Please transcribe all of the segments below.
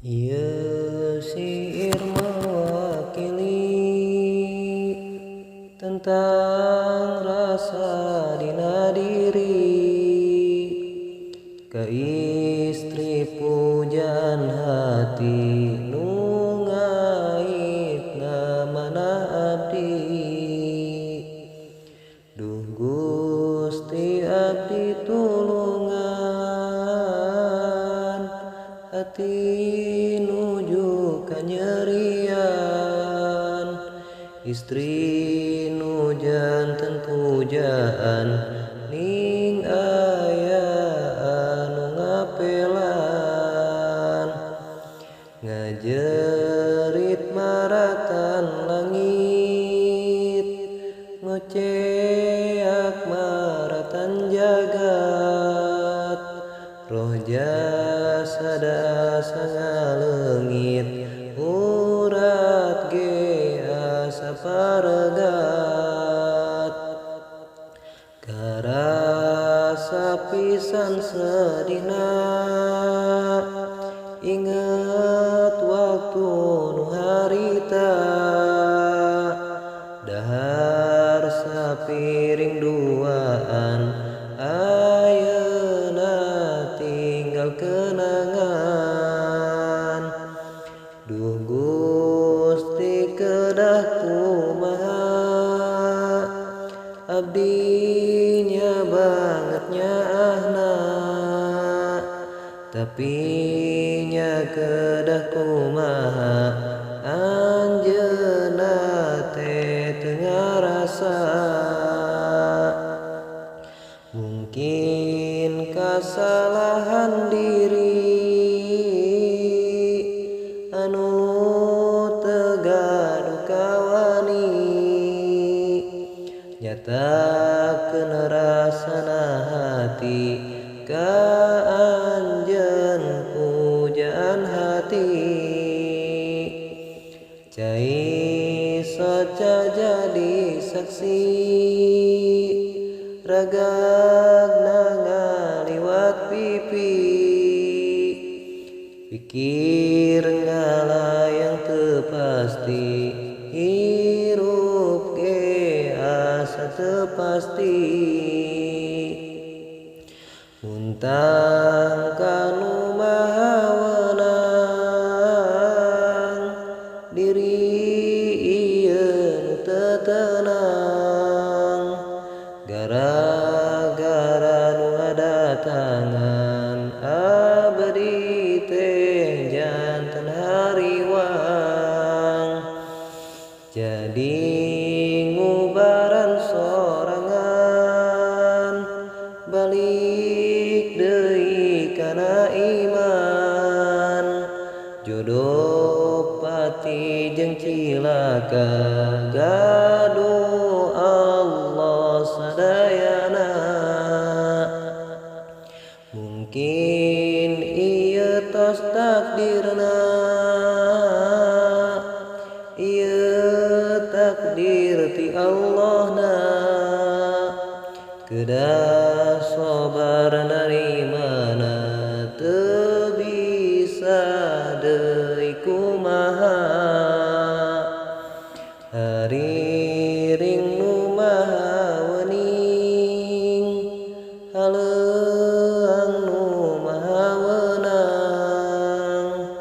Ieu syair mewakili tentang rasa dina diri, ka istri pujaan hati nu ngaitna mana abdi. Duh Gusti abdi tulungan, hati nuju kanyerian, istri nu janten pujaan ning aya anu ngapelan. Ngajerit maratan langit, ngoceak maratan jagat, roh jasada sangaleungit, urat ge asa paregat. Karasa pisan sedihna, inget waktu nu harita, dahar sapiring duaan, ayeuna tinggal kenangan. Duh Gusti kedah kumaha, abdinya banget nyaahna, tapi nya kedah kumaha, anjeunna teh teu ngarasa. Mungkin kasalahan diri anu teu gaduh kawani, nyatakeun rasana hati ka anjeun pujaan hati. Cai soca jadi saksi, ragagna ngaliwat pipi, pikir ngalayang teu pasti, hirup ge asa teu pasti. Muntang ka nu maha weunang, diri ieu nu teu tenang, gara-gara nu ngadatangan abdi teh janten hariwang. Jadi ngubaran sorangan, balik deui kana iman, jodoh pati jeung cilaka gaduh Allah sadayana. Mungkin ieu tos takdirna, ieu takdir ti Allahna, kedah sabar narimana, teu bisa deui kumaha. Hariring nu maha wening, haleuang nu maha weunang,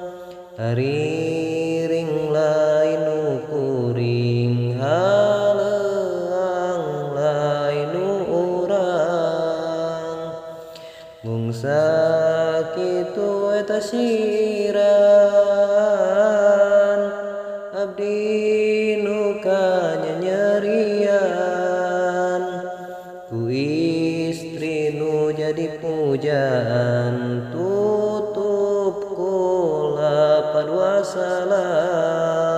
hariring lain nu kuring, haleuang lain nu urang. Mung sakitu eta siran abdi nu kanyanyerian, ku istri nu jadi pujaan, tutup ku lapad wassalam.